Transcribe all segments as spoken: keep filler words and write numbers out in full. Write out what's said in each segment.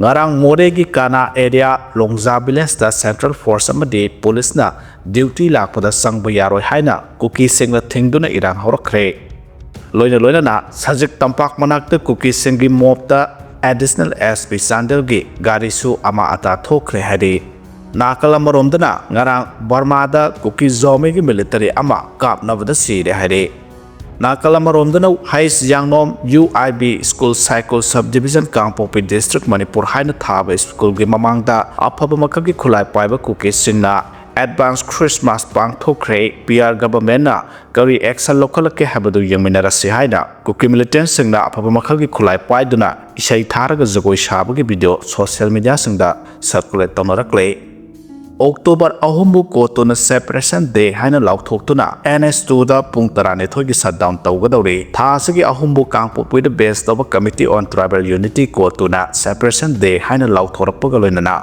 ꯉꯔꯥꯡ ꯃꯣꯔꯦꯒꯤ ꯀꯥꯅꯥ ꯑꯦꯔꯤꯌꯥ ꯂꯣꯡꯖꯥ ꯚꯤꯂꯦꯖꯇ ꯁꯦꯟꯇ꯭ꯔꯦꯜ ꯐꯣꯔꯁ ꯑꯃꯗꯤ ꯄꯨꯂꯤꯁꯅ ꯗ꯭ꯌꯨꯇꯤ ꯂꯥꯛꯄꯗ ꯆꯪꯕ ꯌꯥꯔꯣꯏ ꯍꯥꯏꯅ ꯀꯨꯀꯤꯁꯤꯡꯅ ꯊꯤꯡꯗꯨꯅ ꯏꯔꯥꯡ ꯍꯧꯔꯛꯈ꯭ꯔꯦ꯫ ꯂꯣꯏꯅ ꯂꯣꯏꯅꯅ ꯁꯖꯤꯛ ꯇꯝꯄꯥꯛ ꯃꯅꯥꯛꯇ ꯀꯨꯀꯤꯁꯤꯡꯒꯤ ꯃꯣꯞꯇ ꯑꯦꯗꯤꯁꯅꯦꯜ ꯑꯦꯁ ꯄꯤ ꯆꯥꯟꯗꯦꯜꯒꯤ ꯒꯥꯔꯤꯁꯨ ꯑꯃꯥ ꯑꯇꯥ ꯊꯣꯛꯈ꯭ꯔꯦ ꯍꯥꯏꯔꯤ꯫ ꯅꯥꯀꯜ ꯑꯃꯔꯣꯝꯗꯅ ꯉꯔꯥꯡ ꯕꯔꯃꯥꯗ ꯀꯨꯀꯤ ꯖꯣꯃꯤꯒꯤ ꯃꯤꯂꯤꯇꯔꯤ ꯑꯃ ꯀꯥꯞꯅꯕꯗ ꯁꯤꯔꯦ ꯍꯥꯏꯔꯤ꯫ ꯅꯥꯀꯜ ꯑꯃꯔꯣꯝꯗꯅ ꯍꯩꯁ ꯌꯥꯡꯅꯣꯝ U I B school ꯁꯥꯏꯀꯨꯜ sub division Kangpokpi district Manipur ꯍꯥꯏꯅ ꯊꯥꯕ ꯁ꯭ꯀꯨꯜꯒꯤ ꯃꯃꯥꯡꯗ ꯑꯐꯕ ꯃꯈꯜꯒꯤ ꯈꯨꯠꯂꯥꯏ ꯄꯥꯏꯕ ꯀꯨꯀꯤꯁꯤꯡꯅ ꯑꯦꯗꯚꯥꯟꯁ ꯈ꯭ꯔꯤꯁꯃꯥꯁ ꯄꯥꯡꯊꯣꯛꯈ꯭ꯔꯦ꯫ ꯄꯤ ꯑꯥꯔ ꯒꯚꯔꯟꯃꯦꯟꯠꯅ ꯀꯔꯤ ꯑꯦꯛꯁꯟ ꯂꯧꯈꯠꯂꯛꯀꯦ ꯍꯥꯏꯕꯗꯨ ꯌꯦꯡꯃꯤꯟꯅꯔꯁꯤ ꯍꯥꯏꯅ ꯀꯨꯀꯤ ꯃꯤꯂꯤꯇꯦꯟꯠꯁꯤꯡꯅ ꯑꯐꯕ ꯃꯈꯜꯒꯤ ꯈꯨꯠꯂꯥꯏ ꯄꯥꯏꯗꯨꯅ ꯏꯁꯩ ꯊꯥꯔꯒ ꯖꯒꯣꯏ ꯁꯥꯕꯒꯤ ꯚꯤꯗꯤꯑꯣ ꯁꯣꯁꯤꯌꯦꯜ ꯃꯤꯗꯤꯌꯥꯁꯤꯡꯗ ꯁꯔꯀꯨꯂꯦꯠ ꯇꯧꯅꯔꯛꯂꯦ꯫ ꯑꯣꯛꯇꯣꯕꯔ ꯑꯍꯨꯝꯕꯨ ꯀꯣꯔꯠꯇꯨꯅ ꯁꯦꯄꯔꯦꯁꯟ ꯗꯦ ꯍꯥꯏꯅ ꯂꯥꯎꯊꯣꯛꯇꯨꯅ ꯑꯦꯟ ꯑꯦꯁ ꯇꯨꯗ ꯄꯨꯡ ꯇꯔꯥꯅꯤꯊꯣꯏꯒꯤ ꯁꯠꯗꯥꯎꯟ ꯇꯧꯒꯗꯧꯔꯤ꯫ ꯊꯥ ꯑꯁꯤꯒꯤ ꯑꯍꯨꯝꯕꯨ ꯀꯥꯡꯄꯣꯛꯄꯤꯗ ꯕꯦꯁ ꯇꯧꯕ ꯀꯃꯤꯇꯤ ꯑꯣꯟ ꯇ꯭ꯔꯥꯏꯕꯦꯜ ꯌꯨꯅꯤꯇꯤ ꯀꯣꯔꯠꯇꯨꯅ ꯁꯦꯄꯔꯦꯁꯟ ꯗꯦ ꯍꯥꯏꯅ ꯂꯥꯎꯊꯣꯔꯛꯄꯒ ꯂꯣꯏꯅꯅ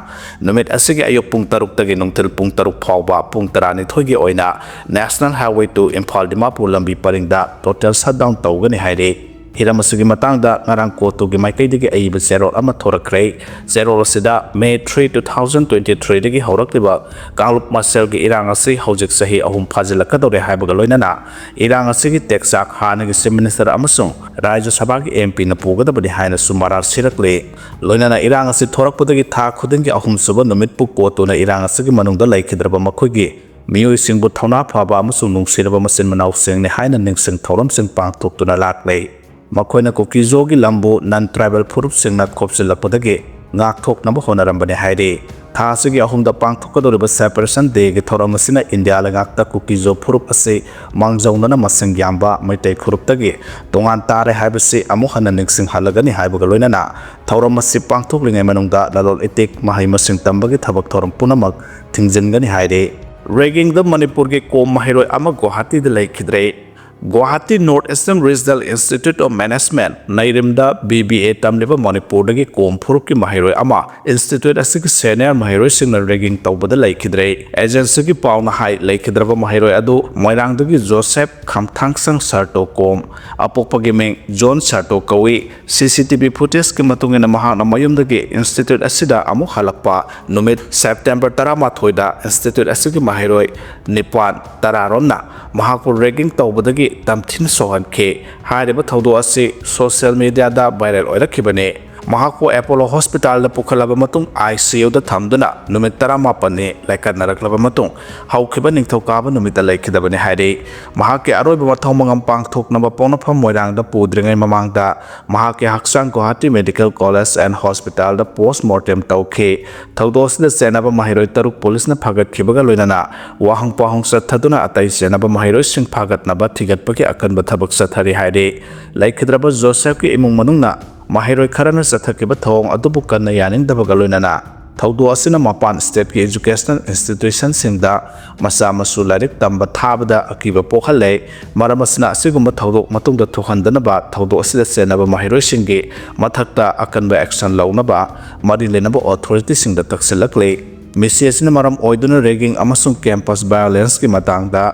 ꯅꯨꯃꯤꯠ ꯑꯁꯤꯒꯤ ꯑꯌꯨꯛ ꯄꯨꯡ ꯇꯔꯨꯛꯇꯒꯤ ꯅꯨꯡꯊꯤꯜ ꯄꯨꯡ ꯇꯔꯨꯛ ꯐꯥꯎꯕ ꯄꯨꯡ ꯇꯔꯥꯅꯤꯊꯣꯏꯒꯤ ꯑꯣꯏꯅ national highway two Imphal Dimapur ꯂꯝꯕꯤ ꯄꯔꯤꯡꯗ ꯇꯣꯇꯦꯜ ꯁꯠꯗꯥꯎꯟ ꯇꯧꯒꯅꯤ ꯍꯥꯏꯔꯤ꯫ ꯍꯤꯔꯝ ꯑꯁꯤꯒꯤ ꯃꯇꯥꯡꯗ ꯉꯔꯥꯡ ꯀꯣꯔꯠꯇꯨꯒꯤ ꯃꯥꯏꯀꯩꯗꯒꯤ ꯑꯏꯕ ꯆꯦꯔꯣꯜ ꯑꯃ ꯊꯣꯔꯛꯈ꯭ꯔꯦ꯫ ꯆꯦꯔꯣꯜ ꯑꯁꯤꯗ May three, two thousand twenty ꯊ꯭ꯔꯤꯗꯒꯤ ꯍꯧꯔꯛꯂꯤꯕ ꯀꯥꯡꯂꯨꯞ ꯃꯁꯦꯜꯒꯤ ꯏꯔꯥꯡ ꯑꯁꯤ ꯍꯧꯖꯤꯛ ꯆꯍꯤ ꯑꯍꯨꯝ ꯐꯥꯖꯤꯜꯂꯛꯀꯗꯧꯔꯦ ꯍꯥꯏꯕꯒ ꯂꯣꯏꯅꯅ ꯏꯔꯥꯡ ꯑꯁꯤꯒꯤ ꯇꯦꯛꯆꯥꯛ ꯍꯥꯟꯅꯒꯤ ꯆꯤꯐ ꯃꯤꯅꯤꯁꯇꯔ ꯑꯃꯁꯨꯡ ꯔꯥꯖ꯭ꯌ ꯁꯚꯥꯒꯤ ꯑꯦꯝ ꯄꯤꯅ ꯄꯨꯒꯗꯕꯅꯤ ꯍꯥꯏꯅꯁꯨ ꯃꯔꯥꯜ ꯁꯤꯔꯛꯂꯤ꯫ ꯂꯣꯏꯅꯅ ꯏꯔꯥꯡ ꯑꯁꯤ ꯊꯣꯔꯛꯄꯗꯒꯤ ꯊꯥ ꯈꯨꯗꯤꯡꯒꯤ ꯑꯍꯨꯝꯁꯨꯕ ꯅꯨꯃꯤꯠꯄꯨ ꯀꯣꯠꯇꯨꯅ ꯏꯔꯥꯡ ꯑꯁꯤꯒꯤ ꯃꯅꯨꯡꯗ ꯂꯩꯈꯤꯗ꯭ꯔꯕ ꯃꯈꯣꯏꯒꯤ ꯃꯤꯑꯣꯏꯁꯤꯡꯕꯨ ꯊꯧꯅꯥ ꯐꯕ ꯑꯃꯁꯨꯡ ꯅꯨꯡꯁꯤꯔꯕ ꯃꯆꯤꯟ ꯃꯅꯥꯎꯁꯤꯡꯅꯤ ꯍꯥꯏꯅ ꯅꯤꯡꯁꯤꯡ ꯊꯧꯔꯝꯁꯤꯡ ꯄꯥꯡꯊꯣꯛꯇꯨꯅ ꯂꯥꯛꯂꯦ꯫ ꯃꯈꯣꯏꯅ ꯀꯨꯀꯤꯖꯣꯒꯤ ꯂꯝꯕꯨ ꯅꯟ ꯇ꯭ꯔꯥꯏꯕꯦꯜ ꯐꯨꯔꯨꯞꯁꯤꯡꯅ ꯈꯣꯞꯆꯤꯜꯂꯛꯄꯗꯒꯤ ꯉꯥꯛꯊꯣꯛꯅꯕ ꯍꯣꯠꯅꯔꯝꯕꯅꯤ ꯍꯥꯏꯔꯤ꯫ ꯊꯥ ꯑꯁꯤꯒꯤ ꯑꯍꯨꯝꯗ ꯄꯥꯡꯊꯣꯛꯀꯗꯧꯔꯤꯕ ꯁꯦꯄꯔꯦꯁꯟ ꯗꯦꯒꯤ ꯊꯧꯔꯝ ꯑꯁꯤꯅ ꯏꯟꯗꯤꯌꯥ ꯂꯩꯉꯥꯛꯇ ꯀꯨꯀꯤꯖꯣ ꯐꯨꯔꯨꯞ ꯑꯁꯤ ꯃꯥꯡꯖꯧꯅꯅ ꯃꯁꯤꯡ ꯌꯥꯝꯕ ꯃꯩꯇꯩ ꯐꯨꯔꯨꯞꯇꯒꯤ ꯇꯣꯉꯥꯟ ꯇꯥꯔꯦ ꯍꯥꯏꯕꯁꯤ ꯑꯃꯨꯛ ꯍꯟꯅ ꯅꯤꯡꯁꯤꯡꯍꯜꯂꯒꯅꯤ ꯍꯥꯏꯕꯒ ꯂꯣꯏꯅꯅ ꯊꯧꯔꯝ ꯑꯁꯤ ꯄꯥꯡꯊꯣꯛꯂꯤꯉꯩ ꯃꯅꯨꯡꯗ ꯂꯂꯣꯟ ꯏꯇꯤꯛ, ꯃꯍꯩ ꯃꯁꯤꯡ ꯇꯝꯕꯒꯤ ꯊꯕꯛ ꯊꯧꯔꯝ ꯄꯨꯝꯅꯃꯛ ꯊꯤꯡꯖꯤꯟꯒꯅꯤ ꯍꯥꯏꯔꯤ꯫ ꯔꯦꯒꯤꯡꯗ ꯃꯅꯤꯄꯨꯔꯒꯤ ꯀꯣꯝ ꯃꯍꯩꯔꯣꯏ ꯑꯃ ꯒꯨꯋꯥꯍꯥꯇꯤꯗ ꯂꯩꯈꯤꯗ꯭ꯔꯦ꯫ Guwahati North Eastern Regional Institute of Management, ꯅꯩꯔꯤꯝꯗ B B A ꯇꯝꯂꯤꯕ ꯃꯅꯤꯄꯨꯔꯗꯒꯤ ꯀꯣꯝ ꯐꯨꯔꯨꯞꯀꯤ ꯃꯍꯩꯔꯣꯏ ꯑꯃ institute ꯑꯁꯤꯒꯤ senior ꯃꯍꯩꯔꯣꯏꯁꯤꯡꯅ ragging ꯇꯧꯕꯗ ꯂꯩꯈꯤꯗ꯭ꯔꯦ꯫ Agencyꯒꯤ ꯄꯥꯎꯅ ꯍꯥꯏ, ꯂꯩꯈꯤꯗ꯭ꯔꯕ ꯃꯍꯩꯔꯣꯏ ꯑꯗꯨ ꯃꯣꯏꯔꯥꯡꯗꯒꯤ ꯖꯣꯁꯦꯐ ꯈꯝꯊꯥꯡꯁꯪ ꯁꯔꯇꯣ ꯀꯣꯝ, ꯑꯄꯣꯛꯄꯒꯤ ꯃꯤꯡ ꯖꯣꯟ ꯁꯔꯇꯣ ꯀꯧꯏ꯫ C C T V footageꯀꯤ ꯃꯇꯨꯡ ꯏꯟꯅ ꯃꯍꯥꯛꯅ ꯃꯌꯨꯝꯗꯒꯤ institute ꯑꯁꯤꯗ ꯑꯃꯨꯛ ꯍꯜꯂꯛꯄ ꯅꯨꯃꯤꯠ September ꯇꯔꯥꯃꯥꯊꯣꯏꯗ institute ꯑꯁꯤꯒꯤ ꯃꯍꯩꯔꯣꯏ ꯅꯤꯄꯥꯟ ꯇꯔꯥꯔꯣꯝꯅ ꯃꯍꯥꯛꯄꯨ ragging ꯇꯧꯕꯗꯒꯤ ꯇꯝꯊꯤꯅ ꯁꯣꯛꯍꯟꯈꯤ꯫ ꯍꯥꯏꯔꯤꯕ ꯊꯧꯗꯣꯛ ꯑꯁꯤ social mediaꯗ viral ꯑꯣꯏꯔꯛꯈꯤꯕꯅꯤ꯫ ꯃꯍꯥꯛꯄꯨ Apollo Hospitalꯗ ꯄꯨꯈꯠꯂꯕ ꯃꯇꯨꯡ I C Uꯗ ꯊꯝꯗꯨꯅ ꯅꯨꯃꯤꯠ ꯇꯔꯥꯃꯥꯄꯟꯅꯤ ꯂꯥꯏꯀꯠꯅꯔꯛꯂꯕ ꯃꯇꯨꯡ ꯍꯧꯈꯤꯕ ꯅꯤꯡꯊꯧꯀꯥꯕ ꯅꯨꯃꯤꯠꯇ ꯂꯩꯈꯤꯗꯕꯅꯤ ꯍꯥꯏꯔꯤ꯫ ꯃꯍꯥꯛꯀꯤ ꯑꯔꯣꯏꯕ ꯃꯊꯧ ꯃꯉꯝ ꯄꯥꯡꯊꯣꯛꯅꯕ ꯄꯣꯛꯅꯐꯝ ꯃꯣꯏꯔꯥꯡꯗ ꯄꯨꯗ꯭ꯔꯤꯉꯩ ꯃꯃꯥꯡꯗ ꯃꯍꯥꯛꯀꯤ ꯍꯛꯆꯥꯡ Guwahati Medical College and Hospitalꯗ post mortem ꯇꯧꯈꯤ꯫ ꯊꯧꯗꯣꯛ ꯑꯁꯤꯗ ꯆꯦꯟꯅꯕ ꯃꯍꯩꯔꯣꯏ ꯇꯔꯨꯛ ꯄꯨꯂꯤꯁꯅ ꯐꯥꯒꯠꯈꯤꯕꯒ ꯂꯣꯏꯅꯅ ꯋꯥꯍꯪ ꯄꯥꯎꯍꯪ ꯆꯠꯊꯗꯨꯅ ꯑꯇꯩ ꯆꯦꯟꯅꯕ ꯃꯍꯩꯔꯣꯏꯁꯤꯡ ꯐꯥꯒꯠꯅꯕ ꯊꯤꯒꯠꯄꯒꯤ ꯑꯀꯟꯕ ꯊꯕꯛ ꯆꯠꯊꯔꯤ ꯍꯥꯏꯔꯤ꯫ ꯂꯩꯈꯤꯗ꯭ꯔꯕ ꯖꯣꯁꯦꯐꯀꯤ ꯏꯃꯨꯡ ꯃꯅꯨꯡꯅ ꯃꯍꯩꯔꯣꯏ ꯈꯔꯅ ꯆꯠꯊꯈꯤꯕ ꯊꯧꯑꯣꯡ ꯑꯗꯨꯕꯨ ꯀꯟꯅ ꯌꯥꯅꯤꯡꯗꯕꯒ ꯂꯣꯏꯅꯅ ꯊꯧꯗꯣꯛ ꯑꯁꯤꯅ ꯃꯄꯥꯟ stateꯀꯤ educational institutionꯁꯤꯡꯗ ꯃꯆꯥ ꯃꯁꯨ ꯂꯥꯏꯔꯤꯛ ꯇꯝꯕ ꯊꯥꯕꯗ ꯑꯀꯤꯕ ꯄꯣꯛꯍꯜꯂꯦ꯫ ꯃꯔꯝ ꯑꯁꯤꯅ ꯑꯁꯤꯒꯨꯝꯕ ꯊꯧꯗꯣꯛ ꯃꯇꯨꯡꯗ ꯊꯣꯛꯍꯟꯗꯅꯕ ꯊꯧꯗꯣꯛ ꯑꯁꯤꯗ ꯆꯦꯟꯅꯕ ꯃꯍꯩꯔꯣꯏꯁꯤꯡꯒꯤ ꯃꯊꯛꯇ ꯑꯀꯟꯕ action ꯂꯧꯅꯕ ꯃꯔꯤ ꯂꯩꯅꯕ authorityꯁꯤꯡꯗ ꯇꯛꯁꯤꯜꯂꯛꯂꯤ꯫ ꯃꯤꯁꯤ ꯑꯁꯤꯅ ꯃꯔꯝ ꯑꯣꯏꯗꯨꯅ ragging ꯑꯃꯁꯨꯡ campus violenceꯀꯤ ꯃꯇꯥꯡꯗ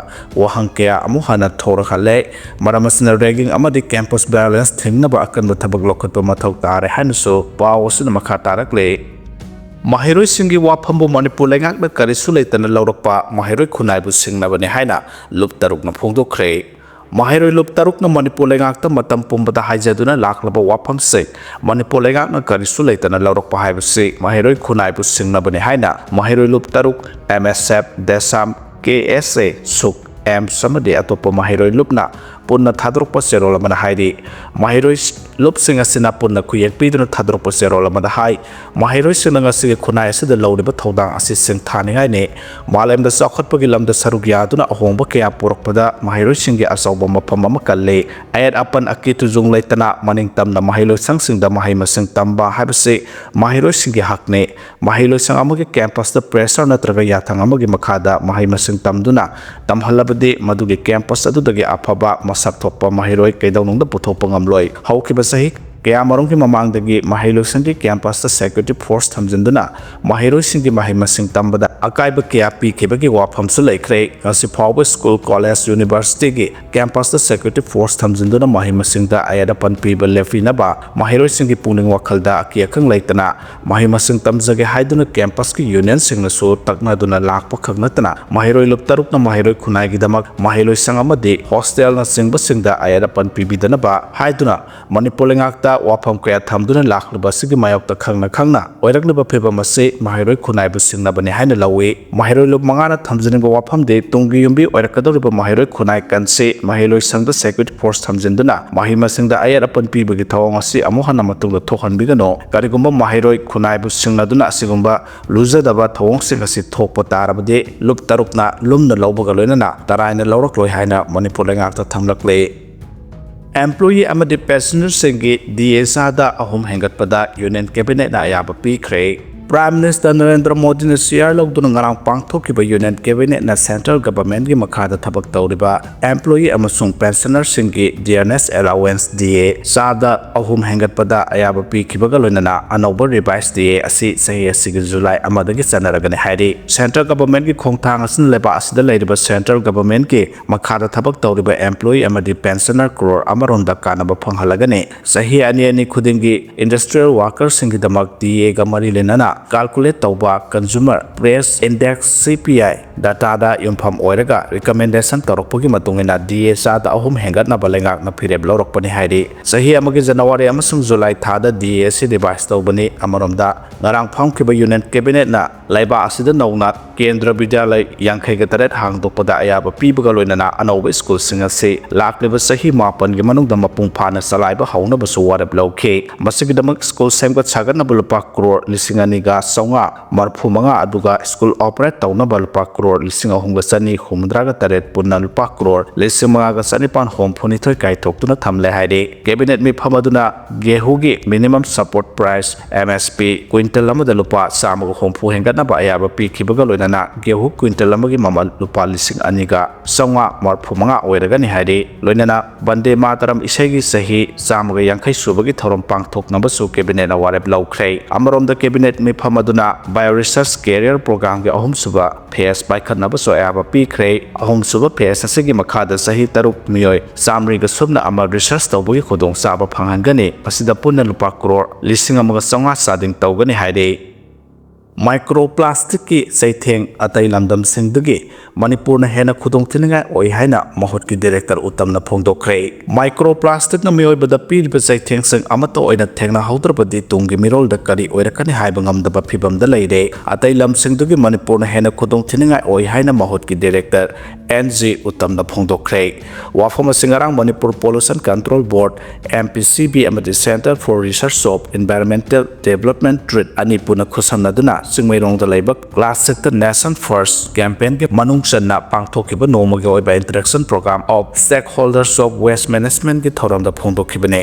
ꯋꯥꯍꯪ ꯀꯌꯥ ꯑꯃꯨꯛ ꯍꯟꯅ ꯊꯣꯔꯛꯍꯜꯂꯦ꯫ ꯃꯔꯝ ꯑꯁꯤꯅ ragging ꯑꯃꯗꯤ campus violence ꯊꯤꯡꯅꯕ ꯑꯀꯟꯕ ꯊꯕꯛ ꯂꯧꯈꯠꯄ ꯃꯊꯧ ꯇꯥꯔꯦ ꯍꯥꯏꯅꯁꯨ ꯄꯥꯎ ꯑꯁꯤꯅ ꯃꯈꯥ ꯇꯥꯔꯛꯂꯤ꯫ ꯃꯍꯩꯔꯣꯏꯁꯤꯡꯒꯤ ꯋꯥꯐꯝꯕꯨ ꯃꯅꯤꯄꯨꯔ ꯂꯩꯉꯥꯛꯅ ꯀꯔꯤꯁꯨ ꯂꯩꯇꯅ ꯂꯧꯔꯛꯄ ꯃꯍꯩꯔꯣꯏ ꯈꯨꯟꯅꯥꯏꯕꯨ ꯁꯤꯡꯅꯕꯅꯤ ꯍꯥꯏꯅ ꯂꯨꯞ ꯇꯔꯨꯛꯅ ꯐꯣꯡꯗꯣꯛꯈ꯭ꯔꯦ꯫ ꯃꯍꯩꯔꯣꯏ ꯂꯨꯞ ꯇꯔꯨꯛꯅ ꯃꯅꯤꯄꯨꯔ ꯂꯩꯉꯥꯛꯇ ꯃꯇꯝ ꯄꯨꯝꯕꯗ ꯍꯥꯏꯖꯗꯨꯅ ꯂꯥꯛꯂꯕ ꯋꯥꯐꯝꯁꯤꯡ ꯃꯅꯤꯄꯨꯔ ꯂꯩꯉꯥꯛꯅ ꯀꯔꯤꯁꯨ ꯂꯩꯇꯅ ꯂꯧꯔꯛꯄ ꯍꯥꯏꯕꯁꯤ ꯃꯍꯩꯔꯣꯏ ꯈꯨꯟꯅꯥꯏꯕꯨ ꯁꯤꯡꯅꯕꯅꯤ ꯍꯥꯏꯅ ꯃꯍꯩꯔꯣꯏ ꯂꯨꯞ ꯇꯔꯨꯛ, M S F, DESAM, K S A, ꯁꯨꯛ, ꯑꯦꯝꯁ ꯑꯃꯗꯤ ꯑꯇꯣꯞꯄ ꯃꯍꯩꯔꯣꯏ ꯂꯨꯞꯅ ꯄꯨꯟꯅ ꯊꯥꯗꯣꯔꯛꯄ ꯆꯦꯔꯣꯜ ꯑꯃꯅ ꯍꯥꯏꯔꯤ꯫ ꯃꯍꯩꯔꯣꯏ ꯂꯨꯞꯁꯤꯡ ꯑꯁꯤꯅ ꯄꯨꯟꯅ ꯈꯨꯌꯦꯛ ꯄꯤꯗꯨꯅ ꯊꯥꯗꯣꯔꯛꯄ ꯆꯦꯔꯣꯜ ꯑꯃꯗ ꯍꯥꯏ, ꯃꯍꯩꯔꯣꯏꯁꯤꯡꯅ ꯉꯁꯤꯒꯤ ꯈꯨꯟꯅꯥꯏ ꯑꯁꯤꯗ ꯂꯧꯔꯤꯕ ꯊꯧꯗꯥꯡ ꯑꯁꯤ ꯁꯤꯡꯊꯥꯅꯤꯡꯉꯥꯏꯅꯤ꯫ ꯃꯥꯂꯦꯝꯗ ꯆꯥꯎꯈꯠꯄꯒꯤ ꯂꯝꯗ ꯁꯔꯨꯛ ꯌꯥꯗꯨꯅ ꯑꯍꯣꯡꯕ ꯀꯌꯥ ꯄꯨꯔꯛꯄꯗ ꯃꯍꯩꯔꯣꯏꯁꯤꯡꯒꯤ ꯑꯆꯧꯕ ꯃꯐꯝ ꯑꯃ ꯀꯜꯂꯤ꯫ ꯑꯌꯦꯠ ꯑꯄꯟ ꯑꯀꯤ ꯇꯨꯖꯨꯡ ꯂꯩꯇꯅ ꯃꯅꯤꯡ ꯇꯝꯅ ꯃꯍꯩꯂꯣꯏꯁꯪꯁꯤꯡꯗ ꯃꯍꯩ ꯃꯁꯤꯡ ꯇꯝꯕ ꯍꯥꯏꯕꯁꯤ ꯃꯍꯩꯔꯣꯏꯁꯤꯡꯒꯤ ꯍꯛꯅꯤ꯫ ꯃꯍꯩꯂꯣꯏꯁꯪ ꯑꯃꯒꯤ ꯀꯦꯝꯄꯁꯇ ꯄ꯭ꯔꯦꯁꯔ ꯅꯠꯇ꯭ꯔꯒ ꯌꯥꯊꯪ ꯑꯃꯒꯤ ꯃꯈꯥꯗ ꯃꯍꯩ ꯃꯁꯤꯡ ꯇꯝꯗꯨꯅ ꯇꯝꯍꯜꯂꯕꯗꯤ ꯃꯗꯨꯒꯤ ꯀꯦꯝꯄꯁ ꯑꯗꯨꯗꯒꯤ ꯑꯐꯕ ꯃꯁꯛ ꯊꯣꯛꯄ ꯃꯍꯩꯔꯣꯏ ꯀꯩꯗꯧꯅꯨꯡꯗ ꯄꯨꯊꯣꯛꯄ ꯉꯝꯂꯣꯏ꯫ ꯍꯧꯈꯤꯕ ꯆꯍꯤ ꯀꯌꯥꯃꯔꯨꯝꯒꯤ ꯃꯃꯥꯡꯗꯒꯤ ꯃꯍꯩꯂꯣꯏꯁꯪꯒꯤ ꯀꯦꯝꯄꯁꯇ ꯁꯦꯀ꯭ꯌꯨꯔꯤꯇꯤ ꯐꯣꯔꯁ ꯊꯝꯖꯤꯟꯗꯨꯅ ꯃꯍꯩꯔꯣꯏꯁꯤꯡꯒꯤ ꯃꯍꯩ ꯃꯁꯤꯡ ꯇꯝꯕꯗ ꯑꯀꯥꯏꯕ ꯀꯌꯥ ꯄꯤꯈꯤꯕꯒꯤ ꯋꯥꯐꯝꯁꯨ ꯂꯩꯈ꯭ꯔꯦ꯫ ꯉꯁꯤ ꯐꯥꯎꯕ ꯁ꯭ꯀꯨꯜ, ꯀꯣꯂꯦꯖ, ꯌꯨꯅꯤꯚꯔꯁꯤꯇꯤꯒꯤ ꯀꯦꯝꯄꯁꯇ ꯁꯦꯀ꯭ꯌꯨꯔꯤꯇꯤ ꯐꯣꯔꯁ ꯊꯝꯖꯤꯟꯗꯨꯅ ꯃꯍꯩ ꯃꯁꯤꯡꯗ ꯑꯌꯦꯠ ꯑꯄꯟ ꯄꯤꯕ ꯂꯦꯞꯄꯤꯅꯕ ꯃꯍꯩꯔꯣꯏꯁꯤꯡꯒꯤ ꯄꯨꯛꯅꯤꯡ ꯋꯥꯈꯜꯗ ꯑꯀꯤ ꯑꯈꯪ ꯂꯩꯇꯅ ꯃꯍꯩ ꯃꯁꯤꯡ ꯇꯝꯖꯒꯦ ꯍꯥꯏꯗꯨꯅ ꯀꯦꯝꯄꯁꯀꯤ ꯌꯨꯅꯤꯌꯟꯁꯤꯡꯅꯁꯨ ꯇꯛꯅꯗꯨꯅ ꯂꯥꯛꯄ ꯈꯛ ꯅꯠꯇꯅ ꯃꯍꯩꯔꯣꯏ ꯂꯨꯞ ꯇꯔꯨꯛꯅ ꯃꯍꯩꯔꯣꯏ ꯈꯨꯟꯅꯥꯏꯒꯤꯗꯃꯛ ꯃꯍꯩꯂꯣꯏꯁꯪ ꯑꯃꯗꯤ ꯍꯣꯁꯇꯦꯜꯅꯆꯤꯡꯕꯁꯤꯡꯗ ꯑꯌꯦꯠ ꯑꯄꯟ ꯄꯤꯕꯤꯗꯅꯕ ꯍꯥꯏꯗꯨꯅ ꯃꯅꯤꯄꯨꯔ ꯂꯩꯉꯥꯛꯇ ꯋꯥꯐꯝ ꯀꯌꯥ ꯊꯝꯗꯨꯅ ꯂꯥꯛꯂꯤꯕ ꯑꯁꯤꯒꯤ ꯃꯥꯌꯣꯛꯇ ꯈꯪꯅ ꯈꯪꯅ ꯑꯣꯏꯔꯛꯂꯤꯕ ꯐꯤꯕꯝ ꯑꯁꯤ ꯃꯍꯩꯔꯣꯏ ꯈꯨꯟꯅꯥꯏꯕꯨ ꯁꯤꯡꯅꯕꯅꯤ ꯍꯥꯏꯅ ꯂꯧꯏ꯫ ꯃꯍꯩꯔꯣꯏ ꯂꯨꯞ ꯃꯉꯥꯅ ꯊꯝꯖꯅꯤꯡꯕ ꯋꯥꯐꯝꯗꯤ ꯇꯨꯡꯒꯤ ꯌꯨꯝꯕꯤ ꯑꯣꯏꯔꯛꯀꯗꯧꯔꯤꯕ ꯃꯍꯩꯔꯣꯏ ꯈꯨꯟꯅꯥꯏ ꯀꯟꯁꯤ ꯃꯍꯩꯂꯣꯏꯁꯪꯗ ꯁꯦꯀ꯭ꯌꯨꯔꯤꯇꯤ ꯐꯣꯔꯁ ꯊꯝꯖꯤꯟꯗꯨꯅ ꯃꯍꯩ ꯃꯁꯤꯡꯗ ꯑꯌꯦꯠ ꯑꯄꯟ ꯄꯤꯕꯒꯤ ꯊꯧꯑꯣꯡ ꯑꯁꯤ ꯑꯃꯨꯛ ꯍꯟꯅ ꯃꯇꯨꯡꯗ ꯊꯣꯛꯍꯟꯕꯤꯒꯅꯨ꯫ ꯀꯔꯤꯒꯨꯝꯕ ꯃꯍꯩꯔꯣꯏ ꯈꯨꯟꯅꯥꯏꯕꯨ ꯁꯤꯡꯅꯗꯨꯅ ꯑꯁꯤꯒꯨꯝꯕ ꯂꯨꯖꯗꯕ ꯊꯧꯑꯣꯡꯁꯤꯡ ꯑꯁꯤ ꯊꯣꯛꯄ ꯇꯥꯔꯕꯗꯤ ꯂꯨꯞ ꯇꯔꯨꯛꯅ ꯂꯨꯝꯅ ꯂꯧꯕꯒ ꯂꯣꯏꯅꯅ ꯇꯔꯥꯏꯅ ꯂꯧꯔꯛꯂꯣꯏ ꯍꯥꯏꯅ ꯃꯅꯤꯄꯨꯔ ꯂꯩꯉꯥꯛꯇ ꯊꯝꯂꯛꯂꯤ꯫ ꯑꯦꯝꯄ꯭ꯂꯣꯌꯤ ꯑꯃꯗꯤ ꯄꯦꯟꯁꯅꯔꯁꯤꯡꯒꯤ ꯗꯤ ꯑꯦ ꯆꯥꯗ ꯑꯍꯨꯝ ꯍꯦꯟꯒꯠꯄꯗ ꯌꯨꯅꯤꯌꯟ ꯀꯦꯕꯤꯅꯦꯠꯅ ꯑꯌꯥꯕ ꯄꯤꯈ꯭ꯔꯦ꯫ ꯄ꯭ꯔꯥꯏꯝ ꯃꯤꯅꯤꯁꯇꯔ ꯅꯔꯦꯟꯗ꯭ꯔ ꯃꯣꯗꯤꯅ ꯆꯤꯌꯥꯔ ꯂꯧꯗꯨꯅ ꯉꯔꯥꯡ ꯄꯥꯡꯊꯣꯛꯈꯤꯕ ꯌꯨꯅꯤꯌꯟ ꯀꯦꯕꯤꯅꯦꯠꯅ ꯁꯦꯟꯇ꯭ꯔꯦꯜ ꯒꯚꯔꯟꯃꯦꯟꯠꯀꯤ ꯃꯈꯥꯗ ꯊꯕꯛ ꯇꯧꯔꯤꯕ ꯑꯦꯝꯄ꯭ꯂꯣꯌꯤ ꯑꯃꯁꯨꯡ ꯄꯦꯟꯁꯅꯔꯁꯤꯡꯒꯤ ꯗꯤꯌꯔꯅꯦꯁ ꯑꯦꯂꯥꯎꯋꯦꯟꯁ, ꯗꯤ ꯑꯦ, ꯆꯥꯗ ꯑꯍꯨꯝ ꯍꯦꯟꯒꯠꯄꯗ ꯑꯌꯥꯕ ꯄꯤꯈꯤꯕꯒ ꯂꯣꯏꯅꯅ ꯑꯅꯧꯕ ꯔꯤꯚꯥꯏꯁ ꯗꯤ ꯑꯦ ꯑꯁꯤ ꯆꯍꯤ ꯑꯁꯤꯒꯤ ꯖꯨꯂꯥꯏ ꯑꯃꯗꯒꯤ ꯆꯠꯅꯔꯒꯅꯤ ꯍꯥꯏꯔꯤ꯫ ꯁꯦꯟꯇ꯭ꯔꯦꯜ ꯒꯚꯔꯟꯃꯦꯟꯠꯀꯤ ꯈꯣꯡꯊꯥꯡ ꯑꯁꯤꯅ ꯂꯩꯕꯥꯛ ꯑꯁꯤꯗ ꯂꯩꯔꯤꯕ ꯁꯦꯟꯇ꯭ꯔꯦꯜ ꯒꯚꯔꯟꯃꯦꯟꯠꯀꯤ ꯃꯈꯥꯗ ꯊꯕꯛ ꯇꯧꯔꯤꯕ ꯑꯦꯝꯄ꯭ꯂꯣꯌꯤ ꯑꯃꯗꯤ ꯄꯦꯟꯁꯅꯔ ꯀ꯭ꯔꯣꯔ ꯑꯃꯔꯣꯝꯗ ꯀꯥꯟꯅꯕ ꯐꯪꯍꯜꯂꯒꯅꯤ꯫ ꯆꯍꯤ ꯑꯅꯤ ꯑꯅꯤ ꯈꯨꯗꯤꯡꯒꯤ ꯏꯟꯗꯁꯇ꯭ꯔꯤꯌꯦꯜ ꯋꯥꯔꯀꯔꯁꯤꯡꯒꯤꯗꯃꯛ ꯗꯤ ꯑꯦꯒ ꯃꯔꯤ ꯂꯩꯅꯅ calculate ꯇꯧꯕ Consumer Price Index, C P I, data ꯗ ꯌꯨꯝꯐꯝ ꯑꯣꯏꯔꯒ recommendation ꯇꯧꯔꯛꯄꯒꯤ ꯃꯇꯨꯡ ꯏꯟꯅ D S R ꯗ ꯑꯍꯨꯝ ꯍꯦꯟꯒꯠꯅꯕ ꯂꯩꯉꯥꯛꯅ ꯐꯤꯔꯦꯞ ꯂꯧꯔꯛꯄꯅꯤ ꯍꯥꯏꯔꯤ꯫ ꯆꯍꯤ ꯑꯃꯒꯤ January ꯑꯃꯁꯨꯡ July ꯊꯥꯗ D S R revise ꯇꯧꯕꯅꯤ꯫ ꯑꯃꯔꯣꯝꯗ, ꯉꯔꯥꯡ ꯐꯝꯈꯤꯕ Union Cabinet ꯅ ꯂꯩꯕꯥꯛ ꯑꯁꯤꯗ ꯅꯧꯅ ꯀꯦꯟꯗ꯭ꯔ ꯕꯤꯗ꯭ꯌꯥꯂꯌ ꯌꯥꯡꯈꯩꯒ ꯇꯔꯦꯠ ꯍꯥꯡꯗꯣꯛꯄꯗ ꯑꯌꯥꯕ ꯄꯤꯕꯒ ꯂꯣꯏꯅꯅ ꯑꯅꯧꯕ ꯁ꯭ꯀꯨꯜꯁꯤꯡ ꯑꯁꯤ ꯂꯥꯛꯂꯤꯕ ꯆꯍꯤ ꯃꯥꯄꯟꯒꯤ ꯃꯅꯨꯡꯗ ꯃꯄꯨꯡ ꯐꯥꯅ ꯆꯂꯥꯏꯕ ꯍꯧꯅꯕꯁꯨ ꯋꯥꯔꯦꯞ ꯂꯧꯈꯤ꯫ ꯃꯁꯤꯒꯤꯗꯃꯛ ꯁ꯭ꯀꯨꯜ ꯁꯦꯝꯒꯠ ꯁꯥꯒꯠꯅꯕ ꯂꯨꯄꯥ ꯀ꯭ꯔꯣꯔ ꯂꯤꯁꯤꯡ ꯑꯅꯤꯒ ꯆꯥꯝꯃꯉꯥ ꯃꯔꯤꯐꯨ ꯃꯉꯥ, ꯑꯗꯨꯒ ꯁ꯭ꯀꯨꯜ operate ꯇꯧꯅꯕ ꯂꯨꯄꯥ ꯀ꯭ꯔꯣꯔ ꯂꯤꯁꯤꯡ ꯑꯍꯨꯝꯒ ꯆꯅꯤ ꯍꯨꯝꯐꯨꯇꯔꯥꯒ ꯇꯔꯦꯠ, ꯄꯨꯟꯅ ꯂꯨꯄꯥ ꯀ꯭ꯔꯣꯔ ꯂꯤꯁꯤꯡ ꯃꯉꯥꯒ ꯆꯅꯤꯄꯥꯟ ꯍꯨꯝꯐꯨꯅꯤꯊꯣꯏ ꯀꯥꯏꯊꯣꯛꯇꯨꯅ ꯊꯝꯂꯦ ꯍꯥꯏꯔꯤ꯫ Cabinet ꯃꯤꯐꯝ ꯑꯗꯨꯅ ꯒꯦꯍꯨꯒꯤ minimum support price, M S P, ꯀ꯭ꯋꯤꯟꯇꯜ ꯑꯃꯗ ꯂꯨꯄꯥ ꯆꯥꯝꯃꯒ ꯍꯨꯝꯐꯨ ꯍꯦꯟꯒꯠꯅꯕ ꯑꯌꯥꯕ ꯄꯤꯈꯤꯕꯒ ꯂꯣꯏꯅꯅ ꯒꯦꯍꯨ ꯀ꯭ꯋꯤꯟꯇꯜ ꯑꯃꯒꯤ ꯃꯃꯜ ꯂꯨꯄꯥ ꯂꯤꯁꯤꯡ ꯑꯅꯤꯒ ꯆꯥꯝꯃꯉꯥ ꯃꯔꯤꯐꯨ ꯃꯉꯥ ꯑꯣꯏꯔꯒꯅꯤ ꯍꯥꯏꯔꯤ꯫ ꯂꯣꯏꯅꯅ ꯕꯟꯗꯦ ꯃꯥꯇꯔꯝ ꯏꯁꯩꯒꯤ ꯆꯍꯤ ꯆꯥꯝꯃꯒ ꯌꯥꯡꯈꯩ ꯁꯨꯕꯒꯤ ꯊꯧꯔꯝ ꯄꯥꯡꯊꯣꯛꯅꯕꯁꯨ Cabinet ꯅ ꯋꯥꯔꯦꯞ ꯂꯧꯈ꯭ꯔꯦ꯫ ꯑꯃꯔꯣꯝꯗ, Cabinet ꯃꯤꯐꯝ ꯑꯗꯨꯅ Bio Research Career Program ꯒꯤ ꯑꯍꯨꯝꯁꯨꯕ phase ꯄꯥꯏꯈꯠꯅꯕꯁꯨ ꯑꯌꯥꯕ ꯄꯤꯈ꯭ꯔꯦ꯫ ꯑꯍꯨꯝꯁꯨꯕ phase ꯑꯁꯤꯒꯤ ꯃꯈꯥꯗ ꯆꯍꯤ ꯇꯔꯨꯛ ꯃꯤꯑꯣꯏ ꯆꯥꯝꯃꯔꯤꯒ ꯁꯨꯞꯅ ꯑꯃ research ꯇꯧꯕꯒꯤ ꯈꯨꯗꯣꯡꯆꯥꯕ ꯐꯪꯍꯟꯒꯅꯤ꯫ ꯃꯁꯤꯗ ꯄꯨꯟꯅ ꯂꯨꯄꯥ ꯀ꯭ꯔꯣꯔ ꯂꯤꯁꯤꯡ ꯑꯃꯒ ꯆꯥꯝꯃꯉꯥ ꯆꯥꯗꯤꯡ ꯇꯧꯒꯅꯤ ꯍꯥꯏꯔꯤ꯫ Micro plastic ꯀꯤ ꯆꯩꯊꯦꯡ ꯑꯇꯩ ꯂꯝꯗꯝꯁꯤꯡꯗꯒꯤ ꯃꯅꯤꯄꯨꯔꯅ ꯍꯦꯟꯅ ꯈꯨꯗꯣꯡꯊꯤꯅꯤꯡꯉꯥꯏ ꯑꯣꯏ ꯍꯥꯏꯅ ꯃꯍꯨꯠꯀꯤ Director ꯎꯇꯝꯅ ꯐꯣꯡꯗꯣꯛꯈ꯭ꯔꯦ꯫ Micro plastic ꯅ ꯃꯤꯑꯣꯏꯕꯗ ꯄꯤꯔꯤꯕ ꯆꯩꯊꯦꯡꯁꯤꯡ ꯑꯃꯠꯇ ꯑꯣꯏꯅ ꯊꯦꯡꯅꯍꯧꯗ꯭ꯔꯕꯗꯤ ꯇꯨꯡꯒꯤ ꯃꯤꯔꯣꯜꯗ ꯀꯔꯤ ꯑꯣꯏꯔꯛꯀꯅꯤ ꯍꯥꯏꯕ ꯉꯝꯗꯕ ꯐꯤꯚꯝꯗ ꯂꯩꯔꯦ꯫ ꯑꯇꯩ ꯂꯝꯁꯤꯡꯗꯒꯤ ꯃꯅꯤꯄꯨꯔꯅ ꯍꯦꯟꯅ ꯈꯨꯗꯣꯡꯊꯤꯅꯤꯡꯉꯥꯏ ꯑꯣꯏ ꯍꯥꯏꯅ ꯃꯍꯨꯠꯀꯤ Director N G ꯎꯇꯝꯅ ꯐꯣꯡꯗꯣꯛꯈ꯭ꯔꯦ꯫ ꯋꯥꯐꯝ ꯑꯁꯤ ꯉꯔꯥꯡ Manipur Pollution Control Board, M P C B, ꯑꯃꯗꯤ Centre for Research of Environmental Development, TREED, ꯑꯅꯤ ꯄꯨꯟꯅ ꯈꯨꯠꯁꯝꯅꯗꯨꯅ ꯆꯤꯡꯃꯩꯔꯣꯡꯗ ꯂꯩꯕ Class Six ꯇ Nation First campaign ꯒꯤ ꯃꯅꯨꯡ ꯆꯟꯅ ꯄꯥꯡꯊꯣꯛꯈꯤꯕ ꯅꯣꯡꯃꯒꯤ ꯑꯣꯏꯕ Interaction Program of Stakeholders of Waste Management ꯀꯤ ꯊꯧꯔꯝꯗ ꯐꯣꯡꯗꯣꯛꯈꯤꯕꯅꯤ꯫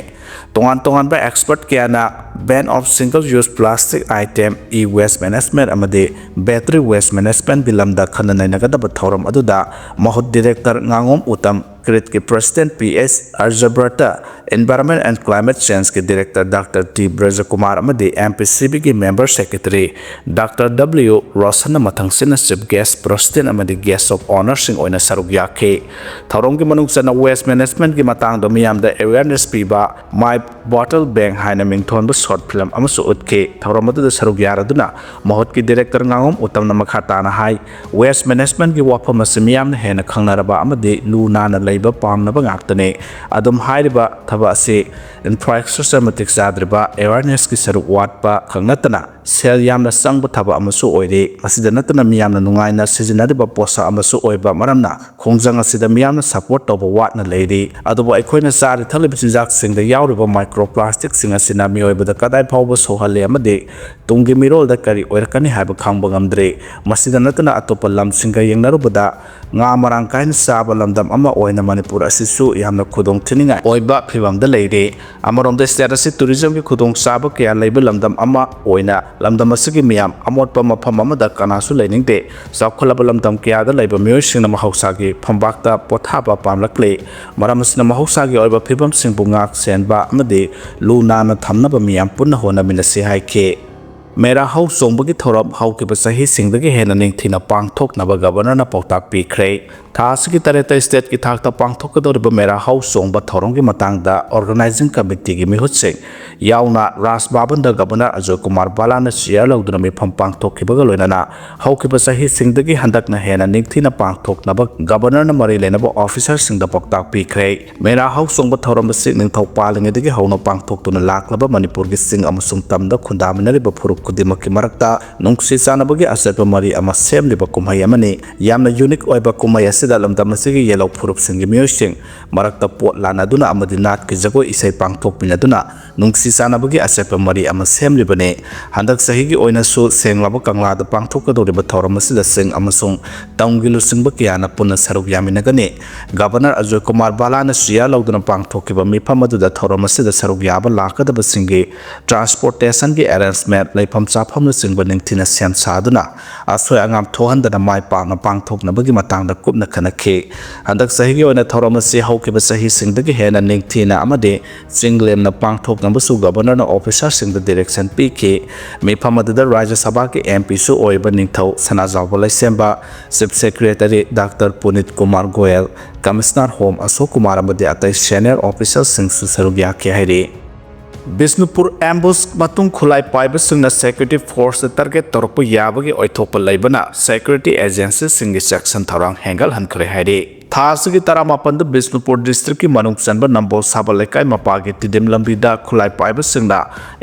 ꯇꯣꯉꯥꯟ ꯇꯣꯉꯥꯟꯕ expert ꯀꯌꯥꯅ ban of single use plastic item, e-waste management ꯑꯃꯗꯤ battery waste management ꯀꯤ ꯂꯝꯗ ꯈꯟꯅ ꯅꯩꯅꯒꯗꯕ ꯊꯧꯔꯝ ꯑꯗꯨꯗ ꯃꯍꯨꯠ Director ꯉꯥꯉꯣꯝ ꯎꯇꯝ ꯀ꯭ꯔꯤꯠꯀꯤ ꯄ꯭ꯔꯁꯤꯗꯦꯟꯠ ꯄꯤ ꯑꯦꯁ ꯑꯔꯖꯕꯔꯇ, Environment and Climate Changeꯀꯤ ꯗꯤꯔꯦꯛꯇꯔ ꯗꯥꯛꯇꯔ ꯇꯤ ꯕ꯭ꯔꯖꯀꯨꯃꯥꯔ ꯑꯃꯗꯤ ꯑꯦꯝ ꯄꯤ ꯁꯤ ꯕꯤꯒꯤ ꯃꯦꯝꯕꯔ ꯁꯦꯀ꯭ꯔꯦꯇꯔꯤ ꯗꯥꯛꯇꯔ ꯗꯕ꯭ꯂꯤꯌꯨ ꯔꯣꯁꯟꯅ ꯃꯊꯪꯁꯤꯠꯅ ꯆꯤꯐ ꯒꯦꯁ ꯄ꯭ꯔꯁꯤꯗꯦꯟꯠ ꯑꯃꯗꯤ ꯒꯦꯁ ꯑꯣꯐ ꯑꯣꯅꯔꯁꯤꯡ ꯑꯣꯏꯅ ꯁꯔꯨꯛ ꯌꯥꯈꯤ꯫ ꯊꯧꯔꯝꯒꯤ ꯃꯅꯨꯡ ꯆꯟꯅ ꯋꯦꯁ ꯃꯦꯅꯦꯖꯃꯦꯟꯠꯀꯤ ꯃꯇꯥꯡꯗ ꯃꯤꯌꯥꯝꯗ ꯑꯦꯋꯦꯌꯔꯅꯦꯁ ꯄꯤꯕ My Bottle Bank ꯍꯥꯏꯅ ꯃꯤꯡꯊꯣꯟꯕ ꯁꯣꯔꯠ ꯐꯤꯂꯝ ꯑꯃꯁꯨ ꯎꯠꯈꯤ꯫ ꯊꯧꯔꯝ ꯑꯗꯨꯗ ꯁꯔꯨꯛ ꯌꯥꯔꯗꯨꯅ ꯃꯍꯨꯠꯀꯤ ꯗꯤꯔꯦꯛꯇꯔ ꯉꯥꯉꯣꯝ ꯎꯇꯝꯅ ꯃꯈꯥ ꯇꯥꯅ ꯍꯥꯏ, ꯋꯦꯁ ꯃꯦꯅꯦꯖꯃꯦꯟꯠꯀꯤ ꯋꯥꯐꯝ ꯑꯁꯤ ꯃꯤꯌꯥꯝꯅ ꯍꯦꯟꯅ ꯈꯪꯅꯔꯕ ꯑꯃꯗꯤ ꯂꯨ ꯅꯥꯟꯅ ꯂꯩꯕ ꯄꯥꯝꯅꯕ ꯉꯥꯛꯇꯅꯤ꯫ ꯑꯗꯨꯝ ꯍꯥꯏꯔꯤꯕ ꯊꯕꯛ ꯑꯁꯤ ꯏꯟꯐ꯭ꯔꯥꯁ꯭ꯇ꯭ꯔꯛꯆꯔ ꯃꯇꯤꯛ ꯆꯥꯗ꯭ꯔꯤꯕ, ꯑꯦꯋꯦꯌꯔꯅꯦꯁꯀꯤ ꯁꯔꯨꯛ ꯋꯥꯠꯄ ꯈꯛ ꯅꯠꯇꯅ ꯁꯦꯜ ꯌꯥꯝꯅ ꯆꯪꯕ ꯊꯕꯛ ꯑꯃꯁꯨ ꯑꯣꯏꯔꯤ꯫ ꯃꯁꯤꯗ ꯅꯠꯇꯅ ꯃꯤꯌꯥꯝꯅ ꯅꯨꯡꯉꯥꯏꯅ ꯁꯤꯖꯤꯟꯅꯔꯤꯕ ꯄꯣꯠꯁꯛ ꯑꯃꯁꯨ ꯑꯣꯏꯕ ꯃꯔꯝꯅ ꯈꯣꯡꯖꯪ ꯑꯁꯤꯗ ꯃꯤꯌꯥꯝꯅ ꯁꯄꯣꯔꯠ ꯇꯧꯕ ꯋꯥꯠꯅ ꯂꯩꯔꯤ꯫ ꯑꯗꯨꯕꯨ ꯑꯩꯈꯣꯏꯅ ꯆꯥꯔꯤ ꯊꯛꯂꯤꯕ ꯆꯤꯟꯖꯥꯛꯁꯤꯡꯗ ꯌꯥꯎꯔꯤꯕ ꯃꯥꯏꯀ꯭ꯔꯣ ꯄ꯭ꯂꯥꯁꯇꯤꯛꯁꯤꯡ ꯑꯁꯤꯅ ꯃꯤꯑꯣꯏꯕꯗ ꯀꯗꯥꯏ ꯐꯥꯎꯕ ꯁꯣꯛꯍꯜꯂꯤ ꯑꯃꯗꯤ ꯇꯨꯡꯒꯤ ꯃꯤꯔꯣꯜꯗ ꯀꯔꯤ ꯑꯣꯏꯔꯛꯀꯅꯤ ꯍꯥꯏꯕ ꯈꯪꯕ ꯉꯝꯗ꯭ꯔꯤ꯫ ꯃꯁꯤꯗ ꯅꯠꯇꯅ ꯑꯇꯣꯞꯄ ꯂꯝꯁꯤꯡꯒ ꯌꯦꯡꯅꯔꯨꯕꯗ ꯉꯥ ꯃꯔꯥꯡ ꯀꯥꯏꯅ ꯆꯥꯕ ꯂꯝꯗꯝ ꯑꯃ ꯑꯣꯏꯅ ꯃꯅꯤꯄꯨꯔ ꯑꯁꯤꯁꯨ ꯌꯥꯝꯅ ꯈꯨꯗꯣꯡ ꯊꯤꯅꯤꯡꯉꯥꯏ ꯑꯣꯏꯕ ꯐꯤꯕꯝꯗ ꯂꯩꯔꯤ꯫ ꯑꯃꯔꯣꯝꯗ ꯁ꯭ꯇꯦꯠ ꯑꯁꯤ ꯇꯨꯔꯤꯖꯝꯒꯤ ꯈꯨꯗꯣꯡꯆꯥꯕ ꯀꯌꯥ ꯂꯩꯕ ꯂꯝꯗꯝ ꯑꯃ ꯑꯣꯏꯅ ꯂꯝꯗꯝ ꯑꯁꯤꯒꯤ ꯃꯤꯌꯥꯝ ꯑꯃꯣꯠꯄ ꯃꯐꯝ ꯑꯃꯗ ꯀꯅꯥꯁꯨ ꯂꯩꯅꯤꯡꯗꯦ꯫ ꯆꯥꯎꯈꯠꯂꯕ ꯂꯝꯗꯝ ꯀꯌꯥꯗ ꯂꯩꯕ ꯃꯤꯑꯣꯏꯁꯤꯡꯅ ꯃꯍꯧꯁꯥꯒꯤ ꯐꯝꯄꯥꯛꯇ ꯄꯣꯊꯥꯕ ꯄꯥꯝꯂꯛꯂꯤ꯫ ꯃꯔꯝ ꯑꯁꯤꯅ ꯃꯍꯧꯁꯥꯒꯤ ꯑꯣꯏꯕ ꯐꯤꯕꯝꯁꯤꯡꯕꯨ ꯉꯥꯛ ꯁꯦꯟꯕ ꯑꯃꯗꯤ ꯂꯨ ꯅꯥꯟꯅ ꯊꯝꯅꯕ ꯃꯤꯌꯥꯝ ꯄꯨꯟꯅ ꯍꯣꯠꯅꯃꯤꯟꯅꯁꯤ ꯍꯥꯏꯈꯤ꯫ ꯃꯦꯔꯥ ꯍꯧ ꯆꯣꯡꯕꯒꯤ ꯊꯧꯔꯝ ꯍꯧꯈꯤꯕ ꯆꯍꯤꯁꯤꯡꯗꯒꯤ ꯍꯦꯟꯅ ꯅꯤꯡꯊꯤꯅ ꯄꯥꯡꯊꯣꯛꯅꯕ ꯒꯕꯔꯅꯔꯅ ꯄꯥꯎꯇꯥꯛ ꯄꯤꯈ꯭ꯔꯦ꯫ ꯊꯥ ꯑꯁꯤꯒꯤ ꯇꯔꯦꯠꯇ ꯁ꯭ꯇꯦꯠꯀꯤ ꯊꯥꯛꯇ ꯄꯥꯡꯊꯣꯛꯀꯗꯧꯔꯤꯕ ꯃꯦꯔꯥ ꯍꯧ ꯆꯣꯡꯕ ꯊꯧꯔꯝꯒꯤ ꯃꯇꯥꯡꯗ ꯑꯣꯔꯒꯅꯥꯏꯖꯤꯡ ꯀꯃꯤꯇꯤꯒꯤ ꯃꯤꯍꯨꯠꯁꯤꯡ ꯌꯥꯎꯅ ꯔꯥꯖ ꯚꯕꯟꯗ ꯒꯕꯔꯅꯔ ꯑꯖꯣꯏ ꯀꯨꯃꯥꯔ ꯕꯥꯂꯥꯅ ꯆꯤꯌꯔ ꯂꯧꯗꯨꯅ ꯃꯤꯐꯝ ꯄꯥꯡꯊꯣꯛꯈꯤꯕꯒ ꯂꯣꯏꯅꯅ ꯍꯧꯈꯤꯕ ꯆꯍꯤꯁꯤꯡꯗꯒꯤ ꯍꯟꯗꯛꯅ ꯍꯦꯟꯅ ꯅꯤꯡꯊꯤꯅ ꯄꯥꯡꯊꯣꯛꯅꯕ ꯒꯕꯔꯅꯔꯅ ꯃꯔꯤ ꯂꯩꯅꯕ ꯑꯣꯐꯤꯁꯔꯁꯤꯡꯗ ꯄꯥꯎꯇꯥꯛ ꯄꯤꯈ꯭ꯔꯦ꯫ ꯃꯦꯔꯥ ꯍꯧ ꯆꯣꯡꯕ ꯊꯧꯔꯝ ꯑꯁꯤ ꯅꯤꯡꯊꯧ ꯄꯥꯜꯂꯤꯉꯩꯗꯒꯤ ꯍꯧꯅ ꯄꯥꯡꯊꯣꯛꯇꯨꯅ ꯂꯥꯛꯂꯕ ꯃꯅꯤꯄꯨꯔꯒꯤ ꯆꯤꯡ ꯑꯃꯁꯨꯡ ꯇꯝꯗ ꯈꯨꯟꯗꯥꯃꯤꯟꯅꯔꯤꯕ ꯐꯨꯔꯨꯞ ꯈꯨꯗꯤꯡꯃꯛꯀꯤ ꯃꯔꯛꯇ ꯅꯨꯡꯁꯤ ꯆꯥꯟꯅꯕꯒꯤ ꯑꯆꯦꯠꯄ ꯃꯔꯤ ꯑꯃ ꯁꯦꯝꯂꯤꯕ ꯀꯨꯝꯍꯩ ꯑꯃꯅꯤ꯫ ꯌꯥꯝꯅ ꯌꯨꯅꯤꯛ ꯑꯣꯏꯕ ꯀꯨꯝꯍꯩ ꯑꯁꯤꯗ ꯂꯝꯗꯝ ꯑꯁꯤꯒꯤ ꯌꯦꯜꯍꯧ ꯐꯨꯔꯨꯞꯁꯤꯡꯒꯤ ꯃꯤꯑꯣꯏꯁꯤꯡ ꯃꯔꯛꯇ ꯄꯣꯠ ꯂꯥꯟꯅꯗꯨꯅ ꯑꯃꯗꯤ ꯅꯥꯠꯀꯤ ꯖꯒꯣꯏ ꯏꯁꯩ ꯄꯥꯡꯊꯣꯛꯃꯤꯟꯅꯗꯨꯅ ꯅꯨꯡꯁꯤ ꯆꯥꯟꯅꯕꯒꯤ ꯑꯆꯦꯠꯄ ꯃꯔꯤ ꯑꯃ ꯁꯦꯝꯂꯤꯕꯅꯤ꯫ ꯍꯟꯗꯛ ꯆꯍꯤꯒꯤ ꯑꯣꯏꯅꯁꯨ ꯁꯦꯡꯂꯕ ꯀꯪꯂꯥꯗ ꯄꯥꯡꯊꯣꯛꯀꯗꯧꯔꯤꯕ ꯊꯧꯔꯝ ꯑꯁꯤꯗ ꯁꯤꯡ ꯑꯃꯁꯨꯡ ꯇꯝꯒꯤ ꯂꯨꯆꯤꯡꯕ ꯀꯌꯥꯅ ꯄꯨꯟꯅ ꯁꯔꯨꯛ ꯌꯥꯃꯤꯟꯅꯒꯅꯤ꯫ ꯒꯕꯔꯅꯔ ꯑꯖꯣꯏ ꯀꯨꯃꯥꯔ ꯕꯥꯂꯥꯅ ꯆꯤꯌꯥ ꯂꯧꯗꯨꯅ ꯄꯥꯡꯊꯣꯛꯈꯤꯕ ꯃꯤꯐꯝ ꯑꯗꯨꯗ ꯊꯧꯔꯝ ꯑꯁꯤꯗ ꯁꯔꯨꯛ ꯌꯥꯕ ꯂꯥꯛꯀꯗꯕꯁꯤꯡꯒꯤ transportationꯒꯤ arrangement, ꯂꯩꯐꯝ ꯆꯥꯐꯝꯅꯆꯤꯡꯕ ꯅꯤꯡꯊꯤꯅ ꯁꯦꯝ ꯁꯥꯗꯨꯅ ꯑꯁꯣꯏ ꯑꯉꯥꯝ ꯊꯣꯛꯍꯟꯗꯅ ꯃꯥꯏ ꯄꯥꯛꯅ ꯄꯥꯡꯊꯣꯛꯅꯕꯒꯤ ꯃꯇꯥꯡꯗ ꯀꯨꯞꯅ ꯈꯟꯅꯈꯤ꯫ ꯍꯟꯗꯛ ꯆꯍꯤꯒꯤ ꯑꯣꯏꯅ ꯊꯧꯔꯝ ꯑꯁꯤ ꯍꯧꯈꯤꯕ ꯆꯍꯤꯁꯤꯡꯗꯒꯤ ꯍꯦꯟꯅ ꯅꯤꯡꯊꯤꯅ ꯑꯃꯗꯤ ꯆꯤꯡꯂꯦꯝꯅ ꯄꯥꯡꯊꯣꯛꯅꯕꯁꯨ ꯒꯕꯔꯅꯔꯅ officerꯁꯤꯡꯗ direction ꯄꯤꯈꯤ꯫ ꯃꯤꯐꯝ ꯑꯗꯨꯗ ꯔꯥꯖ꯭ꯌ ꯁꯚꯥꯒꯤ MPꯁꯨ ꯑꯣꯏꯔꯤꯕ ꯅꯤꯡꯊꯧ ꯁꯅꯥꯖꯥꯎꯕ ꯂꯩꯁꯦꯝꯕ, Chief Secretary Doctor ꯄꯨꯅꯤꯠ Kumar Goyal, Commissioner Home ꯑꯁꯣꯛ ꯀꯨꯃꯥꯔ ꯑꯃꯗꯤ ꯑꯇꯩ senior officerꯁꯤꯡꯁꯨ ꯁꯔꯨꯛ ꯌꯥꯈꯤ ꯍꯥꯏꯔꯤ꯫ ꯕꯤꯁꯅꯨꯄꯨꯔ ambush ꯃꯇꯨꯡ ꯈꯨꯠꯂꯥꯏ ꯄꯥꯏꯕꯁꯤꯡꯅ security forceꯇ target ꯇꯧꯔꯛꯄ ꯌꯥꯕꯒꯤ ꯑꯣꯏꯊꯣꯛꯄ ꯂꯩꯕꯅ security agencyꯁꯤꯡꯒꯤ ꯆꯦꯛꯁꯤꯟ ꯊꯧꯔꯥꯡ ꯍꯦꯟꯒꯠꯍꯟꯈ꯭ꯔꯦ ꯍꯥꯏꯔꯤ꯫ ꯊꯥ ꯑꯁꯤꯒꯤ ꯇꯔꯥꯃꯥꯄꯟꯗ ꯕꯤꯁꯅꯨꯄꯨꯔ districtꯀꯤ ꯃꯅꯨꯡ ꯆꯟꯕ ꯅꯝꯕꯣꯜ ꯁꯥꯕꯜ ꯂꯩꯀꯥꯏ ꯃꯄꯥꯒꯤ ꯇꯤꯗꯤꯝ ꯂꯝꯕꯤꯗ ꯈꯨꯠꯂꯥꯏ ꯄꯥꯏꯕꯁꯤꯡꯅ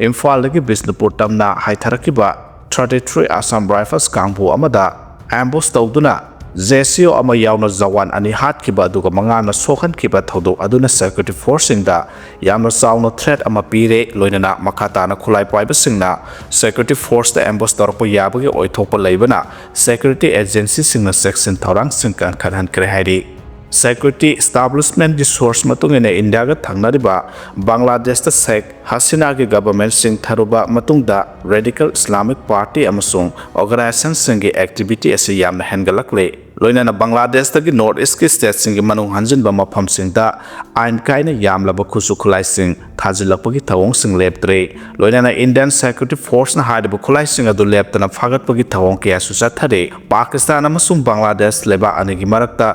ꯏꯝꯐꯥꯜꯗꯒꯤ ꯕꯤꯁꯅꯨꯄꯨꯔ ꯇꯝꯅ ꯍꯥꯏꯊꯔꯛꯈꯤꯕ thirty three Assam Rifles ꯀꯥꯡꯕꯨ ꯑꯃꯗ ambush ꯇꯧꯗꯨꯅ JCO ꯑꯃ ꯌꯥꯎꯅ ꯖꯋꯥꯟ ꯑꯅꯤ ꯍꯥꯠꯈꯤꯕ ꯑꯗꯨꯒ ꯃꯉꯥꯅ ꯁꯣꯛꯍꯟꯈꯤꯕ ꯊꯧꯗꯣꯛ ꯑꯗꯨꯅ security forceꯁꯤꯡꯗ ꯌꯥꯝꯅ ꯆꯥꯎꯅ threat ꯑꯃ ꯄꯤꯔꯦ꯫ ꯂꯣꯏꯅꯅ ꯃꯈꯥ ꯇꯥꯅ ꯈꯨꯠꯂꯥꯏ ꯄꯥꯏꯕꯁꯤꯡꯅ security forceꯇ ambush ꯇꯧꯔꯛꯄ ꯌꯥꯕꯒꯤ ꯑꯣꯏꯊꯣꯛꯄ ꯂꯩꯕꯅ security agencyꯁꯤꯡꯅ ꯆꯦꯛꯁꯤꯟ ꯊꯧꯔꯥꯡꯁꯤꯡ ꯀꯟꯈꯠꯍꯟꯈ꯭ꯔꯦ ꯍꯥꯏꯔꯤ꯫ Security establishmentꯀꯤ source ꯃꯇꯨꯡ ꯏꯟꯅ ꯏꯟꯗꯤꯌꯥꯒ ꯊꯪꯅꯔꯤꯕ ꯕꯪꯒ꯭ꯂꯥꯗꯦꯁꯇ ꯁꯦꯈ ꯍꯁꯤꯅꯥꯒꯤ government ꯆꯤꯡꯊꯔꯨꯕ ꯃꯇꯨꯡꯗ radical Islamic party ꯑꯃꯁꯨꯡ organizationꯁꯤꯡꯒꯤ activity ꯑꯁꯤ ꯌꯥꯝꯅ ꯍꯦꯟꯒꯠꯂꯛꯂꯦ꯫ ꯂꯣꯏꯅꯅ ꯕꯪꯒ꯭ꯂꯥꯗꯦꯁꯇꯒꯤ north eastꯀꯤ stateꯁꯤꯡꯒꯤ ꯃꯅꯨꯡ ꯍꯟꯖꯤꯟꯕ ꯃꯐꯝꯁꯤꯡꯗ ꯑꯥꯏꯟ ꯀꯥꯏꯅ ꯌꯥꯝꯂꯕ ꯈꯨꯠꯁꯨ ꯈꯨꯠꯂꯥꯏꯁꯤꯡ ꯊꯥꯖꯤꯜꯂꯛꯄꯒꯤ ꯊꯧꯑꯣꯡꯁꯤꯡ ꯂꯦꯞꯇ꯭ꯔꯦ꯫ ꯂꯣꯏꯅꯅ Indian security forceꯅ ꯍꯥꯏꯔꯤꯕ ꯈꯨꯠꯂꯥꯏꯁꯤꯡ ꯑꯗꯨ ꯂꯦꯞꯇꯅ ꯐꯥꯒꯠꯄꯒꯤ ꯊꯧꯑꯣꯡ ꯀꯌꯥꯁꯨ ꯆꯠꯊꯔꯤ꯫ ꯄꯥꯀꯤꯁꯇꯥꯟ ꯑꯃꯁꯨꯡ ꯕꯪꯒ꯭ꯂꯥꯗꯦꯁ ꯂꯩꯕꯥꯛ ꯑꯅꯤꯒꯤ ꯃꯔꯛꯇ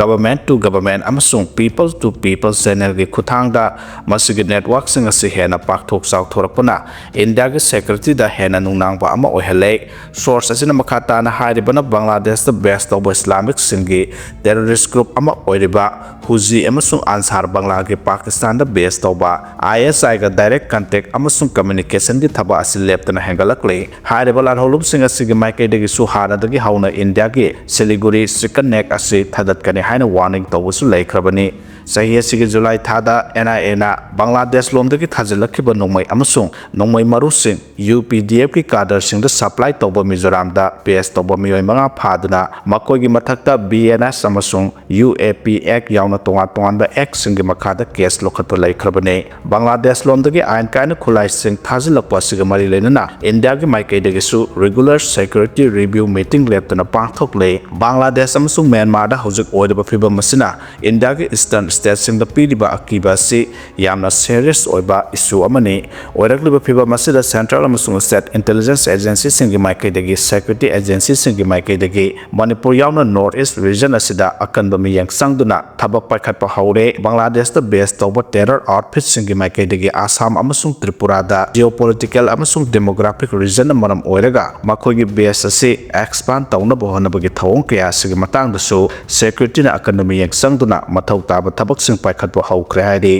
government to government ꯑꯃꯁꯨꯡ people to people channelꯒꯤ ꯈꯨꯠꯊꯥꯡꯗ ꯃꯁꯤꯒꯤ networkꯁꯤꯡ ꯑꯁꯤ ꯍꯦꯟꯅ ꯄꯥꯛꯊꯣꯛ ꯆꯥꯎꯊꯣꯔꯛꯄꯅ ꯏꯟꯗꯤꯌꯥꯒꯤ securityꯗ ꯍꯦꯟꯅ ꯅꯨꯡꯅꯥꯡꯕ ꯑꯃ ꯑꯣꯏꯍꯜꯂꯦ꯫ Source ꯑꯁꯤꯅ ꯃꯈꯥ ꯇꯥꯅ ꯍꯥꯏꯔꯤꯕꯅ ꯕꯪꯒ꯭ꯂꯥꯗꯦꯁꯇ base ꯇꯧꯕ Islamicꯁꯤꯡꯒꯤ terrorist group ꯑꯃ ꯑꯣꯏꯔꯤꯕ ꯍꯨꯖꯤ ꯑꯃꯁꯨꯡ ꯑꯟꯁꯥꯔ ꯕꯪꯒ꯭ꯂꯥꯒꯤ ꯄꯥꯀꯤꯁꯇꯥꯟꯗ base ꯇꯧꯕ ISIꯒ direct contact ꯑꯃꯁꯨꯡ communicationꯒꯤ ꯊꯕꯛ ꯑꯁꯤ ꯂꯦꯞꯇꯅ ꯍꯦꯟꯒꯠꯂꯛꯂꯤ꯫ ꯍꯥꯏꯔꯤꯕ ꯂꯥꯜꯍꯧꯂꯨꯞꯁꯤꯡ ꯑꯁꯤꯒꯤ ꯃꯥꯏꯀꯩꯗꯒꯤꯁꯨ ꯍꯥꯟꯅꯗꯒꯤ ꯍꯧꯅ ꯏꯟꯗꯤꯌꯥꯒꯤ ꯁꯤꯂꯤꯒꯨꯔꯤ chicken neck ꯑꯁꯤ ꯊꯥꯗꯠꯀꯅꯤ ꯍꯥꯏꯅ warning ꯇꯧꯕꯁꯨ ꯂꯩꯈ꯭ꯔꯕꯅꯤ꯫ ꯆꯍꯤ ꯑꯁꯤꯒꯤ ꯖꯨꯂꯥꯏ ꯊꯥꯗ ꯑꯦꯟ ꯑꯥꯏ ꯑꯦꯅ ꯕꯪꯒ꯭ꯂꯥꯗꯦꯁ ꯂꯣꯝꯗꯒꯤ ꯊꯥꯖꯤꯜꯂꯛꯈꯤꯕ ꯅꯣꯡꯃꯩ ꯑꯃꯁꯨꯡ ꯅꯣꯡꯃꯩ ꯃꯔꯨꯁꯤꯡ ꯌꯨ ꯄꯤ ꯗꯤ ꯑꯦꯐꯀꯤ ꯀꯥꯗꯔꯁꯤꯡꯗ ꯁꯄ꯭ꯂꯥꯏ ꯇꯧꯕ ꯃꯤꯖꯣꯔꯥꯝꯗ ꯕꯦꯁ ꯇꯧꯕ ꯃꯤꯑꯣꯏ ꯃꯉꯥ ꯐꯥꯗꯨꯅ ꯃꯈꯣꯏꯒꯤ ꯃꯊꯛꯇ ꯕꯤ ꯑꯦꯟ ꯑꯦꯁ ꯑꯃꯁꯨꯡ ꯌꯨ ꯑꯦ ꯄꯤ ꯑꯦꯛ ꯌꯥꯎꯅ ꯇꯣꯉꯥꯟ ꯇꯣꯉꯥꯟꯕ ꯑꯦꯛꯁꯤꯡꯒꯤ ꯃꯈꯥꯗ ꯀꯦꯁ ꯂꯧꯈꯠꯄ ꯂꯩꯈ꯭ꯔꯕꯅꯤ꯫ ꯕꯪꯒ꯭ꯂꯥꯗꯦꯁ ꯂꯣꯝꯗꯒꯤ ꯑꯥꯏꯟ ꯀꯥꯏꯅ ꯈꯨꯠꯂꯥꯏꯁꯤꯡ ꯊꯥꯖꯤꯜꯂꯛꯄ ꯑꯁꯤꯒ ꯃꯔꯤ ꯂꯩꯅꯅ ꯏꯟꯗꯤꯌꯥꯒꯤ ꯃꯥꯏꯀꯩꯗꯒꯤꯁꯨ ꯔꯤꯒꯨꯂꯔ ꯁꯦꯀ꯭ꯌꯨꯔꯤꯇꯤ ꯔꯤꯚ꯭ꯌꯨ ꯃꯤꯇꯤꯡ ꯂꯦꯞꯇꯅ ꯄꯥꯡꯊꯣꯛꯂꯦ꯫ ꯕꯪꯒ꯭ꯂꯥꯗꯦꯁ ꯑꯃꯁꯨꯡ ꯃ꯭ꯌꯥꯟꯃꯥꯔꯗ ꯍꯧꯖꯤꯛ ꯑꯣꯏꯔꯤꯕ ꯐꯤꯕꯝ ꯑꯁꯤꯅ ꯏꯟꯗꯤꯌꯥꯒꯤ ꯏꯁꯇꯔꯟ ꯁ꯭ꯇꯦꯠꯁꯤꯡꯗ ꯄꯤꯔꯤꯕ ꯑꯀꯤꯕ ꯑꯁꯤ ꯌꯥꯝꯅ ꯁꯦꯔꯤꯌꯁ ꯑꯣꯏꯕ ꯏꯁꯨ ꯑꯃꯅꯤ꯫ ꯑꯣꯏꯔꯛꯂꯤꯕ ꯐꯤꯕꯝ ꯑꯁꯤꯗ ꯁꯦꯟꯇ꯭ꯔꯦꯜ ꯑꯃꯁꯨꯡ ꯁ꯭ꯇꯦꯠ ꯏꯟꯇꯦꯂꯤꯖꯦꯟꯁ ꯑꯦꯖꯦꯟꯁꯤꯁꯤꯡꯒꯤ ꯃꯥꯏꯀꯩꯗꯒꯤ, ꯁꯦꯀ꯭ꯌꯨꯔꯤꯇꯤ ꯑꯦꯖꯦꯟꯁꯤꯁꯤꯡꯒꯤ ꯃꯥꯏꯀꯩꯗꯒꯤ ꯃꯅꯤꯄꯨꯔ ꯌꯥꯎꯅ ꯅꯣꯔꯠ ꯏꯁ ꯔꯤꯖꯟ ꯑꯁꯤꯗ ꯑꯀꯟꯕ ꯃꯤꯠꯌꯦꯡ ꯆꯪꯗꯨꯅ ꯊꯕꯛ ꯄꯥꯏꯈꯠꯄ ꯍꯧꯔꯦ꯫ ꯕꯪꯒ꯭ꯂꯥꯗꯦꯁꯇ ꯕꯦꯁ ꯇꯧꯕ ꯇꯦꯔꯔ ꯑꯥꯎꯠꯐꯤꯠꯁꯤꯡꯒꯤ ꯃꯥꯏꯀꯩꯗꯒꯤ ꯑꯁꯥꯝ ꯑꯃꯁꯨꯡ ꯇ꯭ꯔꯤꯄꯨꯔꯥꯗ ꯖꯤꯑꯣꯄꯣꯂꯤꯇꯤꯀꯦꯜ ꯑꯃꯁꯨꯡ ꯗꯦꯃꯣꯒ꯭ꯔꯥꯐꯤꯛ ꯔꯤꯖꯟꯅ ꯃꯔꯝ ꯑꯣꯏꯔꯒ ꯃꯈꯣꯏꯒꯤ ꯕꯦꯁ ꯑꯁꯤ ꯑꯦꯛꯁꯄꯥꯟ ꯇꯧꯅꯕ ꯍꯣꯠꯅꯕꯒꯤ ꯊꯧꯑꯣꯡ ꯀꯌꯥ ꯑꯁꯤꯒꯤ ꯃꯇꯥꯡꯗꯁꯨ ꯁꯦꯀ꯭ꯌꯨꯔꯤꯇꯤꯅ ꯑꯀꯟꯕ ꯃꯤꯠꯌꯦꯡ ꯆꯪꯗꯨꯅ ꯃꯊꯧ ꯇꯥꯕ ꯊꯕꯛꯁꯤꯡ ꯄꯥꯏꯈꯠꯄ ꯍꯧꯈ꯭ꯔꯦ ꯍꯥꯏꯔꯤ꯫